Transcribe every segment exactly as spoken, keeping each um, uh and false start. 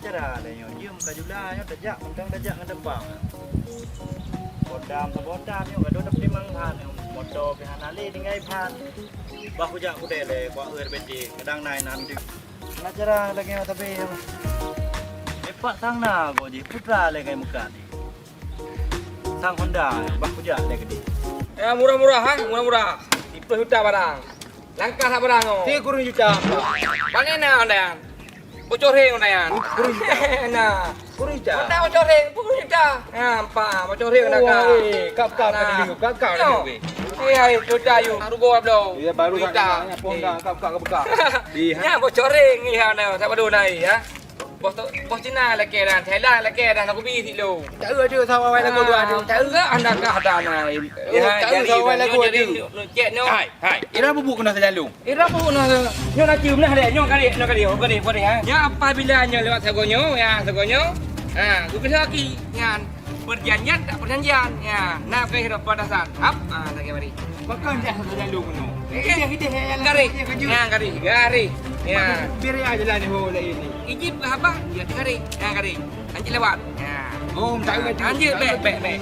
Cara lé nyoe, jeuem ka jula nyoe tajak, mantong tajak ngon teupang. Bondam sabondam nyoe, gadoh tapeutimang ban nyoe, moto pih hana lé tinggai ban. Bah kujak kudée lé, kuak eu bete, kadang na inan deuk. Nah, cara lagée nyoe tapi nyoe. Epak sang na goe jih, putra lé kai meukat. Sang Honda, bah kujak lé keudeh. Eh, murah-murah, ha? Murah-murah. Siplôh juta barang. Langkah that barang, oh. Tiga kureueng juta. Pane na, Ondayan? Bocoreng, Ondayan. Kureueng juta. Nah. Kureueng juta. Honda bocoreng, kureueng juta. Ha, nampak, bocoreng Honda ka. Wah, eh, kap, kap, nah. Kap, kap, kap, weh. Eh, hai, juta, yu. Rugoe bloe. Iya, baru juta. Nak, nak, nak, Honda, kap, kap, kap, kap. Ih, ha? Nyan bocoreng, iya, nah, tak padu naik, ya. Bos tu, bos Cina lakée dah, Thailand lakée dah, nak kubi silo. Tak eu, ada sawa awai lagu dua tu. Tak eu. Enggak, anda kah dah, nah. Oh, tak eu, sawa awai lagu tu. Cek nyoe. Hai, hai. Ira bubuk kena selalu. Ira bubuk kena. Nyoe nak cium nah deh, nyoe kali, nyoe kali, nyoe kali, nyoe kali, ha. Nyoe apabila nyoe lewat sagoe nyoe, ya, sagoe nyoe. Ha, tu kena lagi, nyan. Perjanjian tak perjanjian. Ya, nak ke hidup batasan. Hap, ha, lagi mari. Pakon jak selalu kena. Eh, eh. Hidup, hidup, ya, ya, garis. Ya, garis. Ya, garis. Ya. Biar ya jalan ni, ho, lain ni. Ijib ke apa? Ya, garis. Ya, garis. Lanjut lewat. Ya. Oh, tak ada. Lanjut, baik, baik, baik.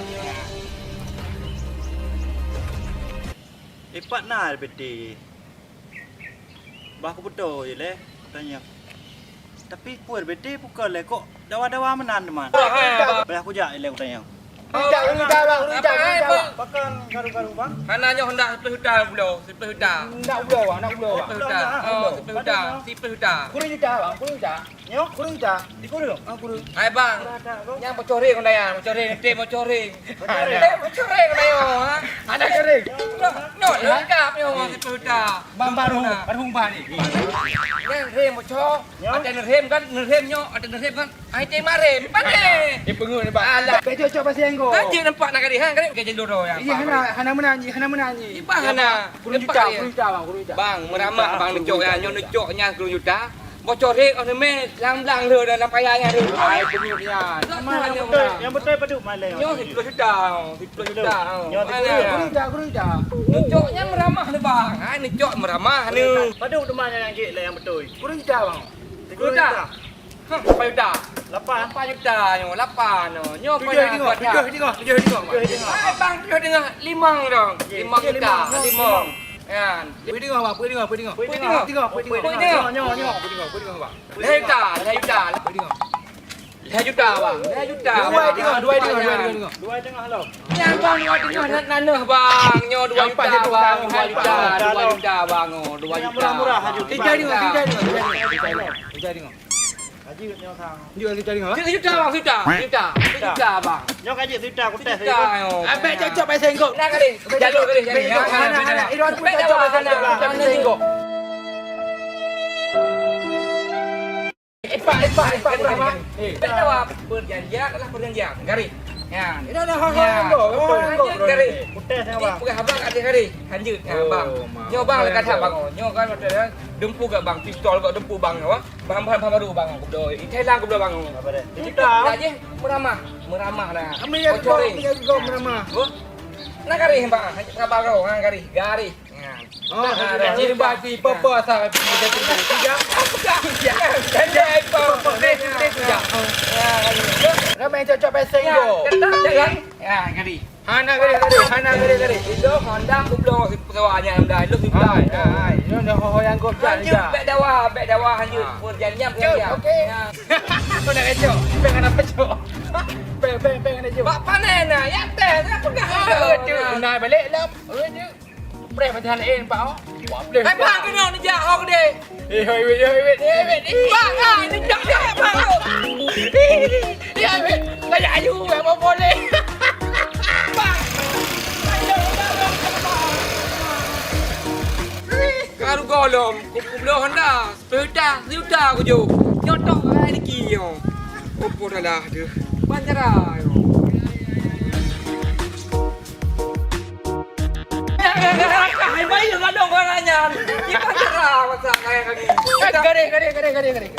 Epat na bete. Bah kubeutôi lé, tanya. Tapi peue bete bukan lé kok dawa-dawa meunan teuma. Bah kujak lé kutanya. Ruta, ruta, bang, ruta, ruta, bang. Pakon karu-karu, bang? Hana nyoe hendak siplôh juta pulo, siplôh juta. Nak pulo, bang, nak pulo, bang. Siplôh juta. Oh, siplôh juta. Siplôh juta. Kureueng juta, bang, kureueng juta. Nyoe kureueng juta. Di kureueng? Ah, kureueng. Hai, bang. Nyang bocoreng, Ondayan, bocoreng, tem bocoreng. Bocoreng. Tem bocoreng, Ondayan, ha? Ada coreng. Nyoe, nyoe, lengkap nyoe, siplôh juta. Bang, baru, baru umbah ni. Nyan rem bocor. Nyoe? Ada nerem kan, nerem nyoe, ada nerem kan. Ai, tem marem. Pandai. Eh, pengeut ni, bang. Alah. Bek cocok pasal yang go. Kan je nampak nak kali, ha? Kan ke jalur tu yang. Iya, hana, hana meunan ji, hana meunan ji. Iba hana. Kureueng juta, kureueng juta, bang, kureueng juta. Bang, meuramah, bang, neucok nyan, nyoe neucok nyan kureueng juta. Bocorek, oh, neumé, blang-blang lé dalam paya nyan lé. Ai, beungoh nyan. Nyang beutôi, nyang beutôi padum malèe. Nyoe siplôh juta, siplôh juta. Nyoe siplôh juta. Kureueng juta, kureueng juta. Neucok nyan meuramah lé, bang. Ha, neucok meuramah ni. Padum teuma nyang jeuet lé nyang beutôi. Kureueng juta, bang. Kureueng juta. Hah, lapan juta. Lapan. Lapan juta nyoe, lapan nyoe. Nyoe tujoh tingah, tujoh tingah, tujoh tingah, bang. Tujoh tingah. Hai, bang, tujoh tingah, limong dong. Limong juta, limong. Kan. Peuet tingah, bang, peuet tingah, peuet tingah. Peuet tingah. Peuet tingah, peuet tingah. Nyoe, nyoe, nyoe. Peuet tingah, peuet tingah, bang. Lhèe juta, lhèe juta. Peuet tingah. Lhèe juta, bang. Lhèe juta. Dua tingah, dua tingah, dua tingah. Dua tingah lom. Nyan, bang, dua tingah nan, nan, bang. Nyoe dua juta, bang. Dua juta, dua juta, bang. Oh, dua juta. Yang murah-murah, Haji. Tiga tingah, tiga tingah, tiga tingah. Tiga tingah. Haji, nyoe sang. Jeuet seujuta ringgit, ha? Jeuet seujuta, bang, seujuta. Seujuta. Seujuta, bang. Nyoe ka jeuet seujuta, ku tes. Seujuta, nyoe. Abang cocok pakai singkong. Nah, kali. Jalur kali, jalur. Singkong. Hana, hana, hana. Iron pun cocok pakai singkong. Pakai singkong. Epak, epak, epak, murah, bang. Eh. Tak tahu apa. Perjanjian adalah perjanjian. Garis. Ya. Ini ada hal-hal yang go. Hal-hal yang go. Garis. Ku tes, bang. Peugah abang ada garis. Lanjut. Ya, bang. Oh, nyoe bang, lekat bang. Nyoe kan, betul kan? Dempu gak bang, pistol gak dempu bang, nyoe. Bahan-bahan baru bang, aku beli. Di Thailand aku beli bang. Apa dia? Itu dah je meramah, meramah dah. Kami yang kau punya juga meramah. Nah, garis bang, sabar kau, ha, garis, garis. Oh, jadi bati pepe asal kita tunggu. Tiga. Tiga. Ramai cocok pasang go. Ya, garis. Hana gede-gede, hana gede-gede. Itu Honda kubloe si pesawat nyang dah, lu si pesawat. Hai, hai. Itu dah ho yang kau dah. Lanjut, bek dawa, bek dawa lanjut. Perjanjian, perjanjian. Okey. Ya. Kau nak kacau? Peng nak kacau. Peng, peng, peng nak kacau. Bak panen nah, ya teh, nak pegang. Nah, balik lah. Preh macam lain, Pak. Wah, preh. Hai, bang, kena ni jak, hok deh. Eh, hoi, wait, hoi, wait, eh, wait, eh. Bang, ah, ini jak, jak, bang. Ya, wait. Kayak ayu, apa boleh? Bang. Karu golom, kubloe Honda. Seuta, seuta kujok. Nyoe toh hai niki nyoe. Opo salah deuh. Bancara nyoe. Hai bayi gadong orang nyan. Di bancara masak kaya kami. Garéh, garéh, garéh, garéh, garéh.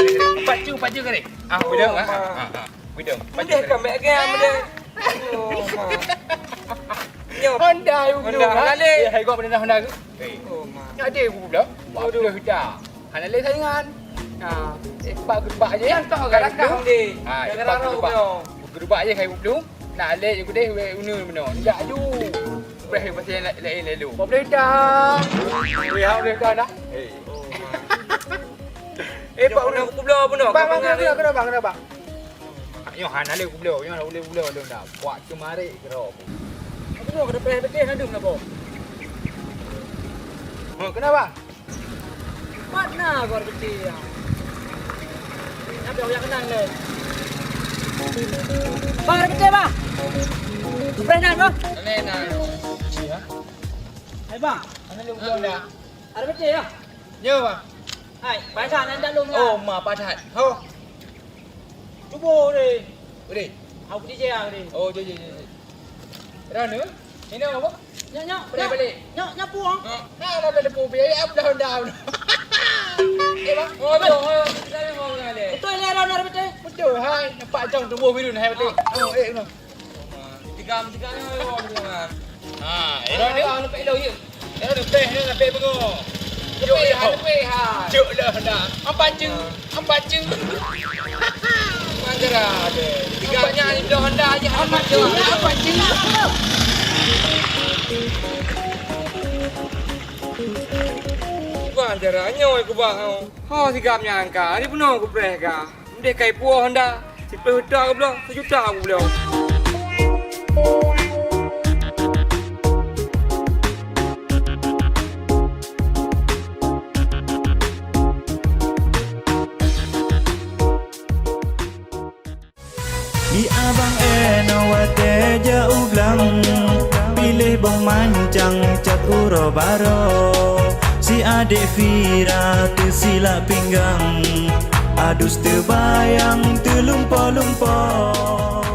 Pacu, pacu garéh. Ah, udah, ah, ah, ah. Udah. Udah kami ke, udah. Nyoe. Honda, you Honda. Honda. Eh, hai gua pernah Honda ke? Eh. Oh, ma. Ada aku pula. Waduh. Hana lé saingan. Ha, eh, bak geubak je. Nyang tok galakah, Dek. Ha, gara-gara bak geubak. Geubak je, hai belum. Nak lé je gudeh, weh, unu meunoe. Indak aju. Preh pasal la-, lain lalu. Boleh dah. Boleh, ha, boleh dah, dah. Eh. Eh, Pak, unu kubloe pun dah. Bang, bang, kenapa, kenapa, kenapa? Nyoe hana lé kubloe, nyoe hana lé kubloe lôn dah. Buat keumarik keudroe. Aku nyoe kada preh beutih na dum na, Bang. Ha, kenapa? Pat na gor keuchik ya. Nyan pih jak keunan lé. Bang, ada beutih, Bang. Preh nan, Bang. Aneh na. Iya. Hai, Bang. Mana lu buang dah? Ada beutih ya? Nyoe, Bang. Hai, pasan anda lom lah. Oh, ma padat. Ho. Cuba deh. Boleh. Aku di jaya deh. Oh, je, je, je, je. Rana? Ini apa? Nyak, nyak. Boleh balik. Nyak, nyapu ah. Ha, nah, dah depu biaya apa dah dah. Eh, Bang. Oh, betul. Oh, kita ni mau ngale. Betul lah, Rana, betul. Betul, hai. Nampak jong tubuh biru hai betul. Oh, eh, no. Tiga, tiga ni, oh, tiga. Ha, eh, Rana. Anu pek lo, ya. Eh, dah peh ni, dah peh bengong. Jok dah, dah peh, ha. Jok dah, dah. Ampat je, ampat je. Manjara ada. Tiga nya ni dah Honda je, ampat je, ampat je. Manjara nyoe kubah. Ha, sigam nyang ka. Ni penuh kupreh ka. Mendeh kai puoh Honda. Siplôh juta ka bloe, sejuta ka bloe. Di abang Eno watèe jak u blang, piléh boh mancang cat uroe baroe. Si adék Fira teusilak pinggang, adus teubayang teulumpoe-lumpoe.